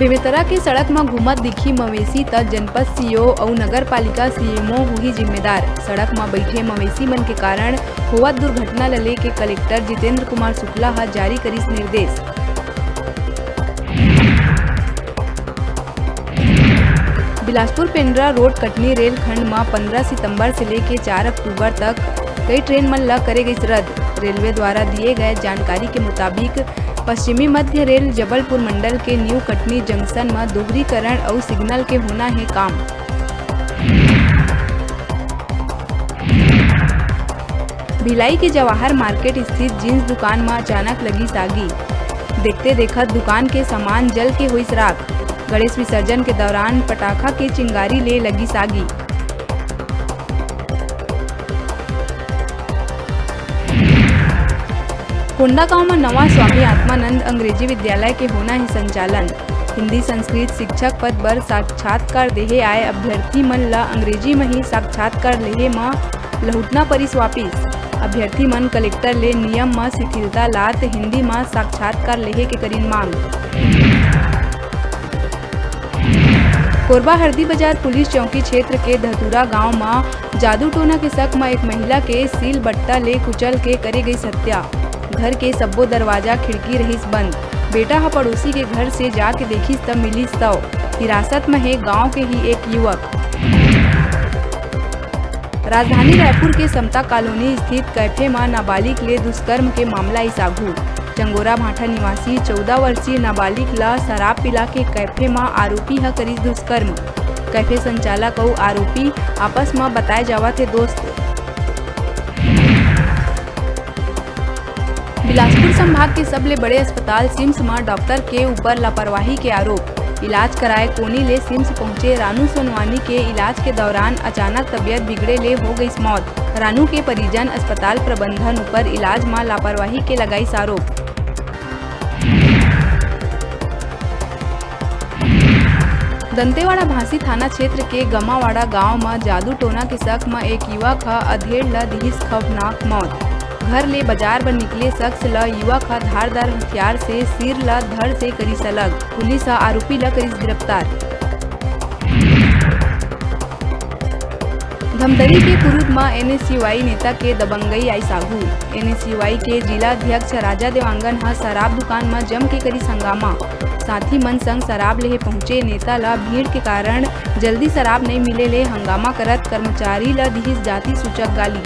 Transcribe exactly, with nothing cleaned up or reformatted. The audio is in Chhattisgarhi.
बेमेतरा के सड़क म घूमत दिखही मवेशी, त जनपद सीओ अउ नगर पालिका सीएमओ होही जिम्मेदार। सड़क म बइठे मवेशी मन के कारण होवत दुर्घटना ल लेके कलेक्टर जितेंद्र कुमार शुक्ला ह जारी करिस निर्देश। बिलासपुर पेंड्रा रोड कटनी रेलखंड म पंद्रह सितंबर से लेके चार अक्टूबर तक कई ट्रेन मन ल करे गइस रद्द। रेलवे द्वारा दिए गए जानकारी के मुताबिक, पश्चिमी मध्य रेल जबलपुर मंडल के न्यू कटनी जंक्शन म दोहरीकरण अउ सिग्नल के होना हे काम। भिलाई के जवाहर मार्केट स्थित जींस दुकान म अचानक लगिस आगी। देखते देखत दुकान के सामान जल के होइस राख। गणेश विसर्जन के दौरान पटाखा के चिंगारी ले लगिस आगी। कोंडागांव म नवा स्वामी आत्मानंद अंग्रेजी विद्यालय के होना हे संचालन। हिंदी संस्कृत शिक्षक पद बर साक्षात्कार देहे आए अभ्यर्थी मन ल अंग्रेजी म ही साक्षात्कार लेहे म लहुटना परिस वापिस। अभ्यर्थी मन कलेक्टर ले नियम म शिथिलता लात हिंदी म साक्षात्कार लेहे के करिन मांग। कोरबा हरदी बाजार पुलिस चौकी क्षेत्र के धतुरा गांव म जादू टोना के शक म एक महिला के सील बट्टा ले कुचल के करे गई हत्या। घर के सब्बो दरवाजा खिड़की रहिस बंद। बेटा ह पड़ोसी के घर से जाके देखिस त मिलिस शव। हिरासत म हे गांव के ही एक युवक। राजधानी रायपुर के समता कॉलोनी स्थित कैफे म नाबालिग ले दुष्कर्म के मामला आइस आघू। चंगोरा भाठा निवासी चौदह वर्षीय नाबालिग ल शराब पिला के कैफे म आरोपी ह करिस दुष्कर्म। कैफे संचालक अउ आरोपी आपस म बताए जावत हे दोस्त। बिलासपुर संभाग के सबले बड़े अस्पताल सिम्स म डॉक्टर के ऊपर लापरवाही के आरोप। इलाज कराए कोनी ले सिम्स पहुंचे रानू सोनवानी के इलाज के दौरान अचानक तबियत बिगड़े ले हो गइस मौत। रानू के परिजन अस्पताल प्रबंधन ऊपर इलाज म लापरवाही के लगाइस आरोप। दंतेवाड़ा भांसी थाना क्षेत्र के गमावाड़ा गांव म जादू टोना के शक म एक युवक ह अधेड़ ल दिहिस खौफनाक मौत। घर ले बाजार बर निकले शख्स ल युवक ह धारदार हथियार से सिर ल धड़ से करिस अलग। पुलिस ह आरोपी ल करिस गिरफ्तार। धमतरी के कुरूद म एनएसयूआई नेता के दबंगई आइस आघू। एनएसयूआई के जिला अध्यक्ष राजा देवांगन ह शराब दुकान म जम के करिस हंगामा। साथी मन संग शराब लेहे पहुंचे नेता ल भीड़ के कारण जल्दी शराब नइ मिले ले हंगामा करत कर्मचारी ल दिहिस जाति सूचक गाली।